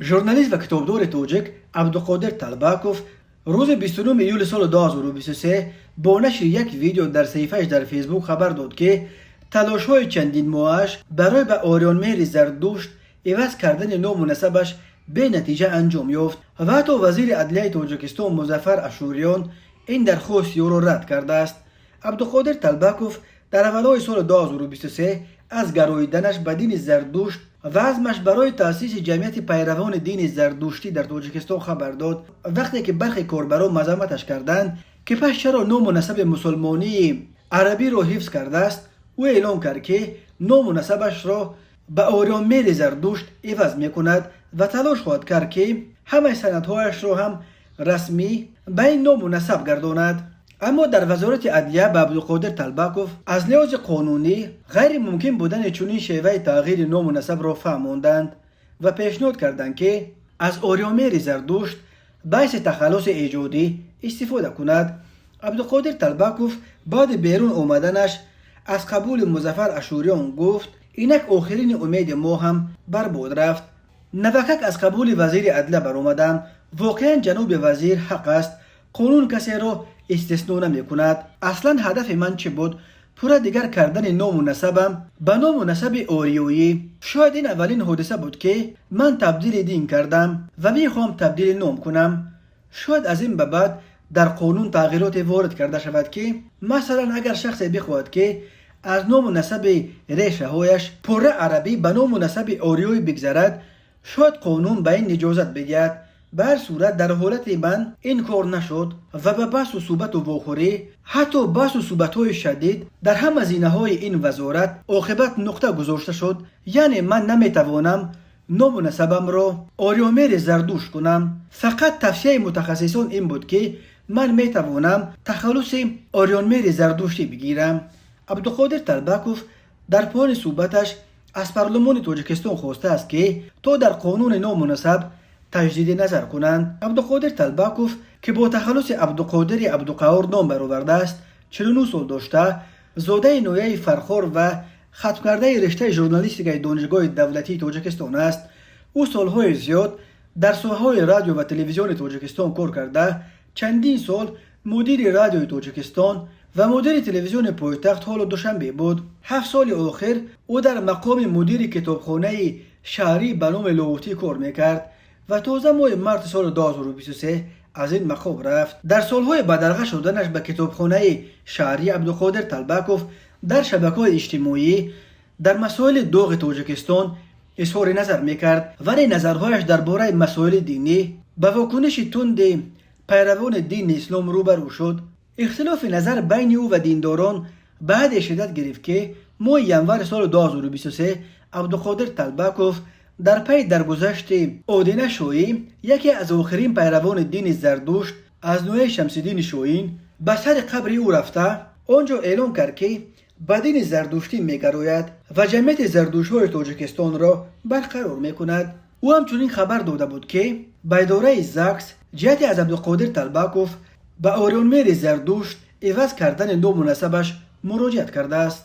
Журналист ва китобдори тоҷик Абдуқодир Талбаков рӯзи 29 июли соли 2023 бо нашри як видео дар саҳифааш дар Фейсбук хабар дод, ки талошҳои чандинмоҳааш барои ба Ориёнмеҳри Зардушт иваз кардани ному насабаш бенатиҷа анҷом ёфт ва ҳатто вазири адлияи Тоҷикистон Музаффар Ашӯриён ин дархости ӯро рад кардааст. Абдуқодир Талбаков дар аввалҳои соли 2023 аз гароиданаш ба дини Зардушт ва азмаш барои таъсиси ҷамъияти пайравони дини зардуштӣ дар Тоҷикистон хабар дод. Вақте ки бархе корбарон мазамматаш карданд, ки пас чаро ному насаби мусулмонии арабиро ҳифз кардааст, ӯ эълон кард, ки ному насабашро ба Ориёнмеҳри Зардушт иваз мекунад ва талош хоҳад кард, ки ҳамаи санадҳояшро ҳам расмӣ ба ин ному насаб гардонад. Аммо дар Вазорати адлия ба Абдуқодир Талбаков аз лиҳози қонунӣ ғайримумкин будани чунин шеваи тағйири ному насабро фаҳмонданд ва пешниҳод карданд, ки аз Ориёнмеҳри Зардушт ба ҳайси тахаллуси эҷодӣ истифода кунад. Абдуқодир Талбаков баъди берун омаданаш аз қабули Музаффар Ашӯриён гуфт: «Инак охирини умеди мо ҳам барбод рафт. Навакак аз қабули вазири адлия баромадам. Воқеан, ҷаноби вазир ҳақ аст, қонун касеро истисно намекунад. Аслан ҳадафи ман чӣ буд? Пурра дигар кардани ному насабам ба ному насаби ориёӣ. Шояд ин аввалин ҳодиса буд, ки ман табдили дин кардам ва мехоҳам табдили ном кунам. Шояд аз ин ба баъд дар қонун тағйироте ворид карда шавад, ки масалан, агар шахсе бихоҳад, ки аз ному насаби решаҳояш пурра арабӣ ба ному насаби ориёӣ бигзарад, шояд қонун ба ин иҷозат бидиҳад. Ба ҳар сурат, дар ҳолати ман ин кор нашуд ва ба баҳсу суҳбату вохӯрӣ, ҳатто баҳсу суҳбатҳои шадид дар ҳама зинаҳои ин вазорат оқибат нуқта гузошта шуд. Яъне ман наметавонам ному насабамро Ориёнмеҳри Зардушт кунам. Фақат тавсияи мутахассисон ин буд, ки ман метавонам тахаллуси Ориёнмеҳри Зардуштӣ бигирам». Абдуқодир Талбаков дар поёни суҳбаташ аз парлумони Тоҷикистон хостааст, ки то дар қонуни ному насаб таҷдиди назар кунанд. Абдуқодир Талбаков, ки бо тахаллуси Абдуқодири Абдуқаҳор ном баровардааст, 49 сол дошта, зодаи ноҳияи Фархор ва хатмкардаи риштаи журналистикаи Донишгоҳи давлатии Тоҷикистон аст. Ӯ солҳои зиёд дар соҳаҳои радио ва телевизиони Тоҷикистон кор карда, чандин сол мудири Радиои Тоҷикистон ва мудири телевизиони пойтахт, ҳоло Душанбе, буд. 7 соли охир ӯ дар мақоми мудири китобхонаи шаҳрӣ ба номи Лоҳутӣ кор мекард ва тоза моҳи марти соли 2023 аз ин мақом рафт. Дар солҳои бадарға шуданаш ба китобхонаи шаҳрӣ Абдуқодир Талбаков дар шабакаҳои иҷтимоӣ дар масоили доғи Тоҷикистон изҳори назар мекард, вале назарҳояш дар бораи масоили динӣ ба вокуниши тунди пайравони дини ислом рӯбарӯ шуд. Ихтилофи назар байни ӯ ва диндорон ба ҳадде шиддат гирифт, ки моҳи январи соли 2023 Абдуқодир Талбаков дар пайи даргузашти Одина Шоҳӣ, яке аз охирин пайравони дини Зардушт аз ноҳияи Шамсиддини Шоҳин, ба сари қабри ӯ рафта, он ҷо эълон кард, ки ба дини зардуштӣ мегарояд ва ҷамъияти зардуштҳои Тоҷикистонро барқарор мекунад. Ӯ ҳамчунин хабар дода буд, ки ба идораи ЗАГС ҷиҳати аз Абдуқодир Талбаков ба Ориёнмеҳри Зардушт иваз кардани ному насабаш муроҷиат кардааст.